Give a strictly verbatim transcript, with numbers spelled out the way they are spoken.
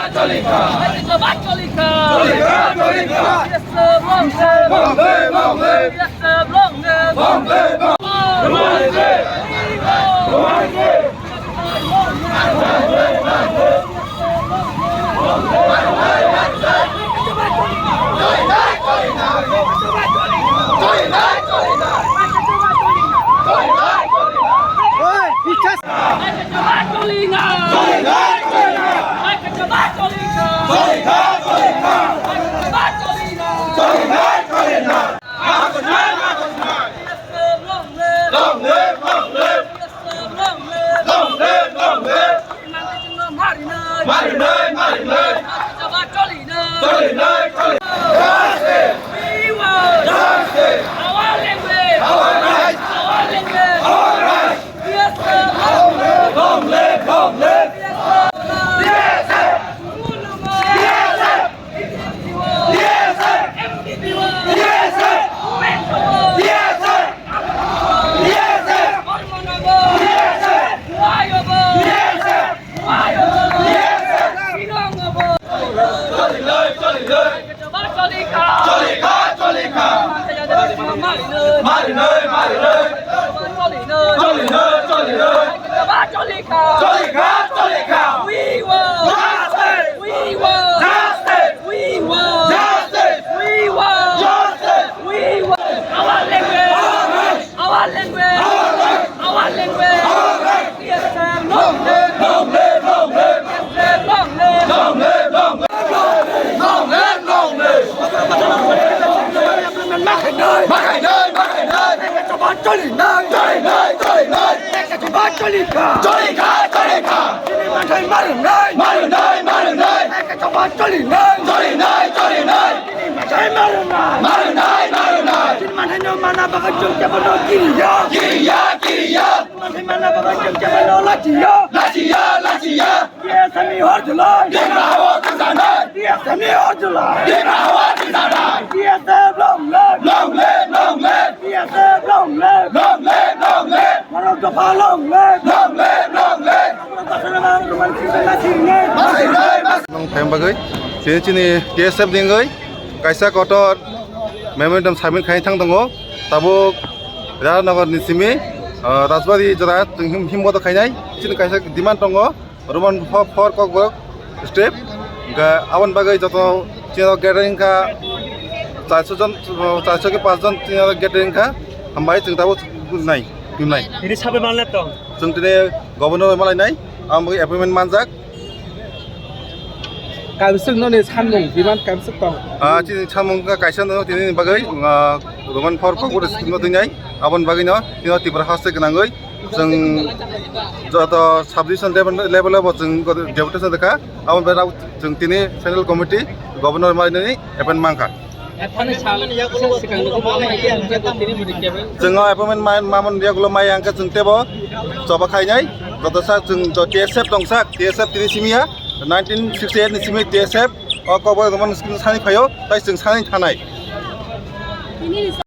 Choli kha. Choli kha, choli kha. Choli kha, choli kha. Yes, sir, long live. Long live, long live. Yes, sir, long live. Long live, long live. Long live, long live. Long live, long live. Marinai, marinai. Cholinai, cholinai. We want justice. Our language. Our rights. Our language. Our rights. Long live, long live. Choli kha, choli kha. Marinai, marinai. Choli kha, choli kha. Choli kha, choli kha. We want justice. We want justice. We want justice. We want justice. We want our language. Our rights. Our language. Our rights. Our language. Our rights. Yes, sir. Long live, long live, long live. Yes, sir. Long live. Long live, long live. Long live, long live. Ma khainai, ma khainai. Cholinai, cholinai, cholinai. Choli kha, choli kha. Chini manthai marinai, marinai, marinai. Cholinai, cholinai, cholinai. Chini manthai marinai, marinai, marinai. Chini manthai no mana bagwi chwng kebo no kiriya, kiriya, kiriya. Manthai mana bagwi chwng kebo no lachiya, lachiya, lachiya. T S F ni hor julai. Dima hawa kusanai. T S F ni hor julai. Dima hawa kusanai. T S F long live. Long live, long live. T S F long live. Long live, long live. Borok dopha long live. Long live, long live. Borok dopha long live. Roman singh na singh ne. Masainai, mas- Nong thang bagwi. Chini chini T S F dingwi kaisa kotor memorandum submit khai thang tongo. Tabuk Rajnagar ni simi, ah, Rajbari jora him, him bodo khainai. Chini kaisa demand tongo. Roman four, four Kokborok step. Hingkhe aboni bagwi joto chini gathering kha charso jon, charso khe panch jon chini gathering kha. Hambai chwng tabuk nai, nai. Ini sabai manle tong. Chwng tini governor malainai, aboni bagwi appointment manjak. Kamswk noni sanmung, demand kamswk tong. Ah, chini sanmung kha kaisa no tini bagwi, ah, Roman four Kokborok step no twi nai. Aboni bagwi no tini Tripura haste gwnangwi. Chwng joto sub division level, level o bo chwng deputation rwkha. Aboni bagwi chwng tini central committee governor malainani appoint mankha. Chwng o appointment ma-, mamon yagulo mai hwnkhe chwng teibo choba khainai. Joto sak chwng jo T S F tongsak, T S F tini simi ya, nineteen sixty-eight ni simi T S F o Kokborok tongmani sani phaio, tai chwng sani thanai.